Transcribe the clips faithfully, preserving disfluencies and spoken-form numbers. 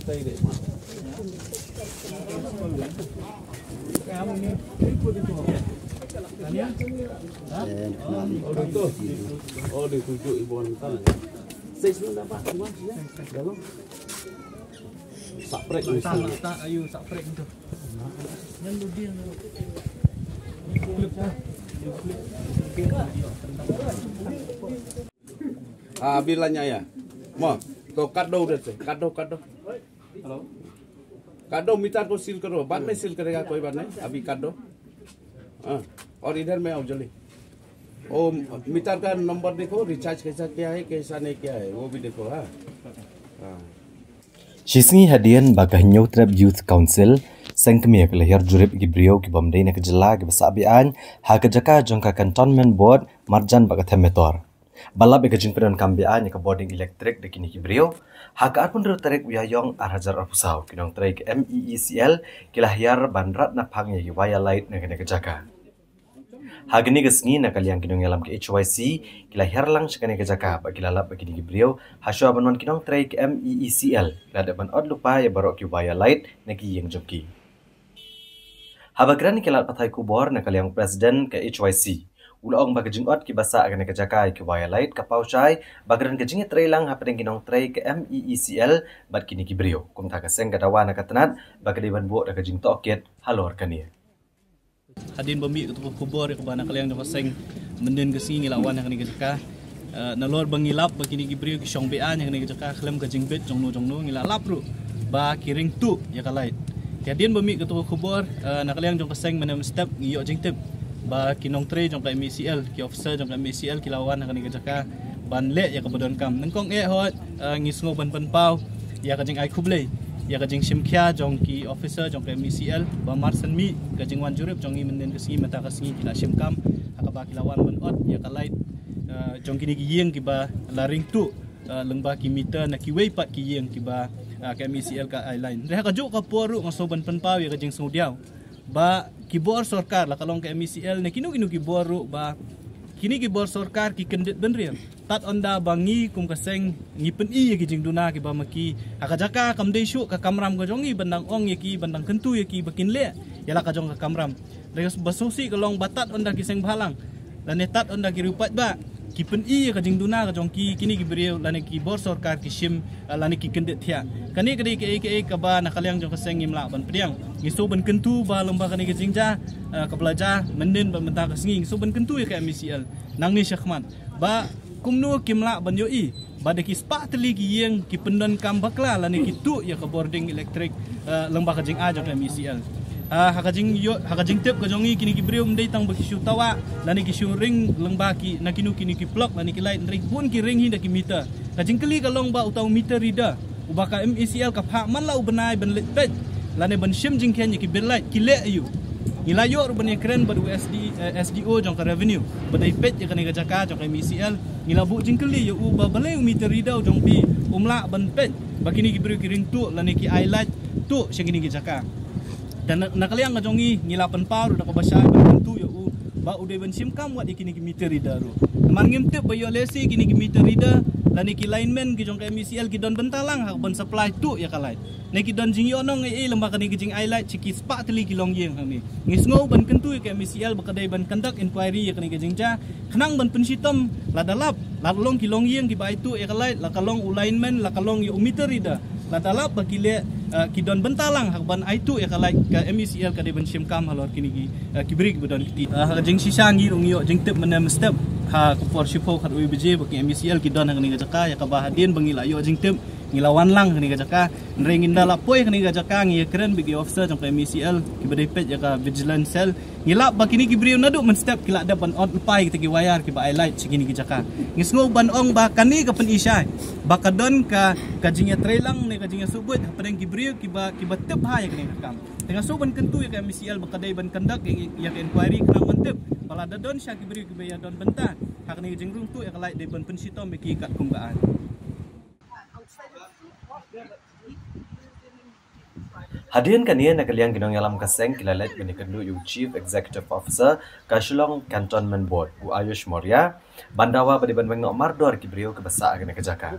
Oh, dia tunjuk ibu orang sana. Six pun dapat, cuma ya, dalam. Saprek ni. Ayu, saprek tu. Ah, bilanya ya. Mo, to kado deh, kado, kado. Hello. Kado, meter ko seal karo, baad mein seal karega koi baat nahi, abhi kado. हाँ, और इधर में आओ जल्दी। ओ, मीटर का नंबर देखो, रिचार्ज कैसा किया है, कैसा नहीं किया है, वो भी देखो। हाँ, हाँ। Shisngi hadien ba ka Hynñiewtrep Youth Council, seng kmie ka la hiar jurip ki briew ki bym dei na ka jylla ki ba sah beaiñ ha ka jaka jong ka Cantonment Board marjan ba ka Them Metor. Ba lap ïa ka jingpyndonkam beaiñ ïa ka bording elektrik da kine ki briew ha ka arphew hynriew tarik u Ïaïong ar hajar arphew saw, ki nongtrei ka M E E C L ki la hiar ban rat na phang ïa ki wire light na kane ka jaka. Ha kane ka sngi na ka liang ki nongïalam ka H Y C ki la hiar lang sha kane ka jaka ba ki la lap ba kine ki briew ha shuwa ban wan ki nongtrei ka M E E C L ki la dep ban ot lypa ïa baroh ki wire light na ki ïing jong ki. Haba kren ki lad pathai khubor na ka liang president ka H Y C u la ong ba ka jingot ki ba sah kane ka jaka ïa ki wire light ka paw shai ba kren ka jingïatreilang hapdeng ki nongtrei ka M E E C L bad kine ki briew. Kumta ka seng ka dawa na ka tnat ba ka dei ban buh da ka jingtohkit halor kane. Hadien ba mih kato ka khubor ïa kaba na ka liang jong ka seng mynnin ka sngi ngi la wan ha kane ka jaka. Eh, nalor ba ngi lap ba kine ki briew ki shong beaiñ ha kane ka jaka khlem ka jingbit jongno jongno ngi la lap ruh ba ki ring tuh ïa ka light. Te hadien ba mih kato ka khubor, eh, na ka liang jong ka seng mynne mynstep ngi ïoh jingtip ba ki nongtrei jong ka M E C L, ki officer jong ka M E C L ki la wan ha kane ka jaka ban leh ïa kaba donkam. Nyngkong eh hoi, eh, ngi sngew ban pynpaw ïa ka jingai khublei ïa ka jingshim khia jong ki officer jong ka M E C L ba mar shen mih ka jingwan jurip jong ngi mynnin ka sngi mynta ka sngi ki la shim kam ha kaba ki la wan ban ot ïa ka light, eh, jong kine ki ïing kiba la ring tuh, eh, lyngba ki meter na kiwei pat ki ïing kiba, eh, ka M E C L ka ai line. Hynrei ha kajuh ka por ruh nga sngew ban pynpaw ïa ka jingsngewdiaw ba ki bor sorkar, la ka long ka M E C L ne kino kino ki bor ruh, ba kine ki bor sorkar ki kyndit bynriew. Tad ynda ba ngi kum ka seng ngi pyni ïa ki jingduna kiba ma ki ha ka jaka kam dei shuh ka kamram ka jong ngi ban dang ong ïa ki, ban dang kyntu ïa ki ba kin leh ïa la ka jong ka kamram. Hynrei ba sngewsih ka long ba tad ynda ki seng bhalang lane tad ynda ki riewpaidbah ki pyni ïa ka jingduna ka jong ki, kine ki briew lane ki bor sorkar ki shim, eh, lane ki kyndit thiah. Kane ka dei kaei kaei kaba na ka liang jong ka seng ngim lah ban pdiang. Ngi sngew ban kyntu ba lyngba kane ka jingjia, eh, kaba la jia mynnin bad mynta ka sngi, ngi sngew ban kyntu ïa ka M E C L nangne shakhmat ba kumno kim lah ban ïohi ba da ki spah tylli ki ïing ki pyndonkam bakla lane ki tuh ïa ka bording elektrik, eh, lyngba ka jingai jong ka M E C L. Ah, ha ka jingïoh, ha ka jingtip ka jong ngi, kine ki briew ym dei tang ba ki shu tawah lane ki shu ring lyngba ki, na kino kino ki plok lane ki light, hynrei bun ki ring hi da ki meter. Ka jingkylli ka long ba uta u meter reader uba ka M E C L ka phah man la u bnai ban leit peit lane ban shim jingkheiñ ïa ki bill light ki leh aïu. Ngi la ïoh ruh ban ïakren bad u S D, eh, S D O jong ka revenue ba dei peit ïa kane ka jaka jong ka M E C L. Ngi la buh jingkylli ïa u ba balei u meter reader jong phi um lah ban peit ba kine ki briew ki ring tuh lane ki ai light tuh sha kine ki jaka. Te na, na ka liang ka jong ngi, ngi la pynpaw ruh da kaba shai ban kyntu ïa u ba u dei ban shim kam wat ïa kine ki meter reader ruh. Namar ngim tip ba ïoh lehse kine ki meter reader lane ki lineman ki jong ka M E C L ki don bynta lang ha ka ban supply tuh ïa ka light. Ne ki don jingïohnong ei ei lyngba kane ka jingai light sha ki spah tylli ki longïing hangne. Ngi sngew ban kyntu ïa ka M E C L ba ka dei ban conduct inquiry ïa kane ka jingjia khnang ban pynshitom lada lap, lada long ki longïing kiba ai tuh ïa ka light, la ka long u lineman, la ka long ïa u meter reader, lada lap ba ki leh, eh, ki don bynta lang ha ka ban ai tuh ïa ka light, ka M E C L ka dei ban shim kam halor kine ki, eh, ki briew kiba don kti. Eh, ha ka jingshisha ngi ruh ngi ïoh jingtip mynne mynstep ha ka por shiphew khatwei baje ba ki M E C L ki don ha kane ka jaka, ïa kaba hadien ba ngi la ïoh jingtip ngi la wan lang kane ka jaka. Hynrei ngin da la poi kane ka jaka ngi ïakren bad ki officer jong ka M E C L kiba dei peit ïa ka vigilance cell. Ngi lap ba kine ki briew naduh mynstep ki la dep ban ot lypa ïa kita ki wire kiba ai light sha kine ki jaka. Ngi sngew ban ong ba kane ka pyni shai ba ka don ka, ka jingïatreilang ne ka jingïasuhbuit hapdeng ki briew kiba, kiba tip bha ïa kane ka kam. Te nga sngew ban kyntu ïa ka M E C L ba ka dei ban conduct ïa, ïa ka inquiry khnang ban tip ba lada don sha ki briew kiba ïa don bynta ha kane ka jingrung tuh ïa ka light dei ban pynshitom ïa ki katkum ka aiñ. Hadien kane, na ka liang ki nongïalam ka seng ki la leit ban ïakynduh ïa u Chief Executive Officer ka Shillong Cantonment Board, u Ayush Maurya, ban dawa ba dei ban weng noh mardor ki briew kiba sah ha kane ka jaka.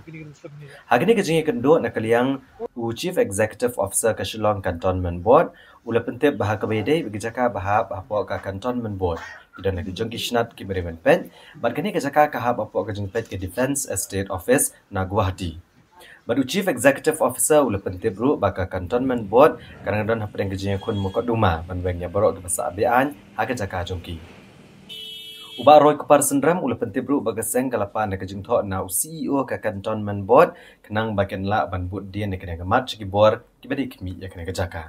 Ha kane ka jingïakynduh, na ka liang u Chief Executive Officer ka Shillong Cantonment Board u la pyntip ba ha kaba ïadei bad ki jaka ba hap hapoh ka Cantonment Board, ki don ha ki jong ki shnat kiba dei ban peit, bad kane ka jaka ka hap hapoh ka jingpeit ka Defence Estate Office na Guwahati. Bad u Chief Executive Officer u la pyntip ruh ba ka Cantonment Board ka dang don hapdeng ka jingïakhun mukotduma ban weng ïa baroh kiba sah be-aiñ ha ka jaka jong ki. U Bah Roy Kupar Synrem u la pyntip ruh ba ka seng ka la pan da ka jingthoh na u C E O ka Cantonment Board khnang ba kin lah ban bud dien ïa kane ka mat sha ki bor kiba dei khmih ïa kane ka jaka.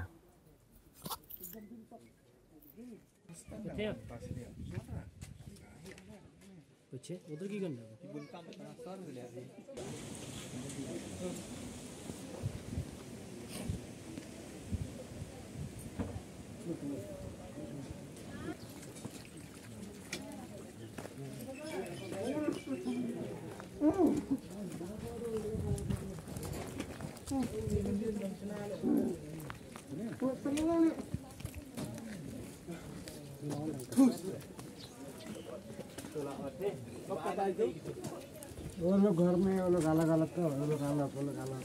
पीछे उधर की करना है? वो लोग घर में, वो लोग अलग अलग, तो वो लोग अलग, वो लोग अलग।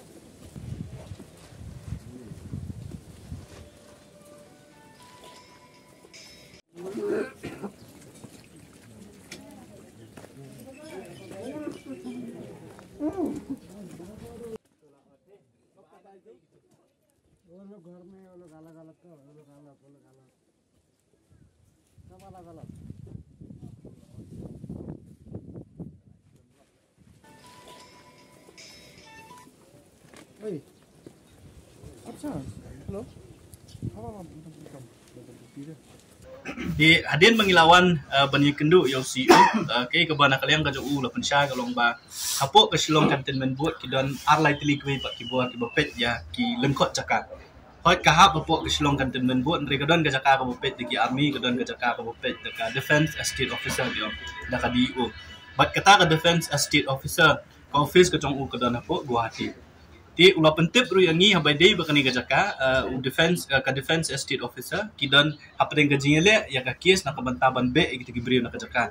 वो लोग घर में, वो लोग अलग अलग, तो वो लोग अलग, वो लोग अलग। सब अलग अलग। ओए। अच्छा, hello। Te hadien ba ngi la wan, eh, ban ïakynduh ïa u C E O, eh, kaei kaba na ka liang ka jong u la pynshai ka long ba hapoh ka Shillong Cantonment Board ki don ar lai tylli kiwei pat ki bor kiba peit ïa ki lyngkot jaka. Hooid, ka hap hapoh ka Shillong Cantonment Board, hynrei ka don ka jaka kaba peit da ki army, ka don ka jaka kaba peit da ka Defence Estate Officer, ki ong, da ka D E O. Bad kata ka Defence Estate Officer, ka office ka jong u ka don hapoh Guwahati. Te u la pyntip ruh ïa ngi haba ïadei bad kane ka jaka, eh, u defense, eh, ka Defence Estate Officer ki don hapdeng ka jingïaleh ïa ka case na ka bynta ban beh ïa kita ki briew na ka jaka.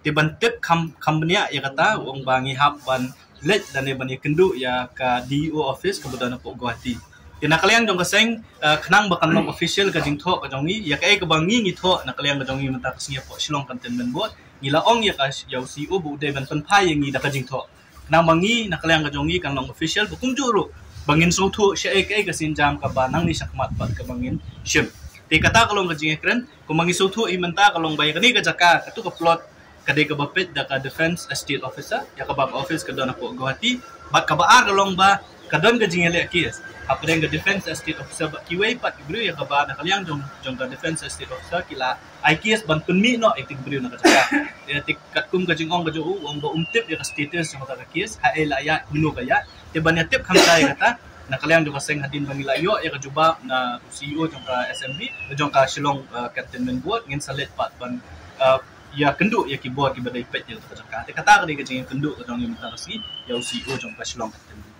Te ban tip kham, kham bniah ïa kata, u ong ba ngi hap ban leit lane ban ïakynduh ïa ka D E O office kaba don hapoh Guwahati. Te na ka liang jong ka seng, eh, khnang ba kan long official ka jingthoh ka jong ngi, ïa kaei kaba ngi ngi thoh na ka liang ka jong ngi mynta ka sngi hapoh Shillong Cantonment Board, ngi la ong ïa ka, ïa u C E O ba u dei ban pynphai ïa ngi da ka jingthoh. Khnang ba ngi na ka liang ka jong ngi kan long official, ba kumjuh ruh ba ngin sngewthuh shaei kaei ka sienjam kaba nangne shakhmat bad kaba ngin shim. Te kata ka long ka jingïakren, kumba ngi sngewthuh hi mynta ka long ba ïa kane ka jaka, katu ka plot, ka dei kaba peit da ka Defence Estate Officer, ïa kaba ka office ka don hapoh Guwahati, bad kaba ar ka long ba ka don ka jingïaleh case hapdeng ka Defence Estate Officer bad kiwei pat ki briew, ïa kaba na ka liang jong, jong ka Defence Estate Officer ki la ai case ban pynmih noh ïa ki briew na ka jaka. Ïa te katkum ka jingong ka jong u, u ong ba um tip ïa ka status jong kata ka case, haei la ïaid, kumno ka ïaid. Te ban ïa tip kham sha ïa kata, na ka liang jong ka seng hadien ba ngi la ïoh ïa ka jubab na u C E O jong ka S M B, jong ka Shillong, eh, Cantonment Board, ngin sa leit pat ban, eh, ïakynduh ïa ki bor kiba dei peit ïa kata ka jaka. Te kata ka dei ka jingïakynduh ka jong ngi mynta ka sngi ïa u C E O jong ka Shillong Cantonment Board.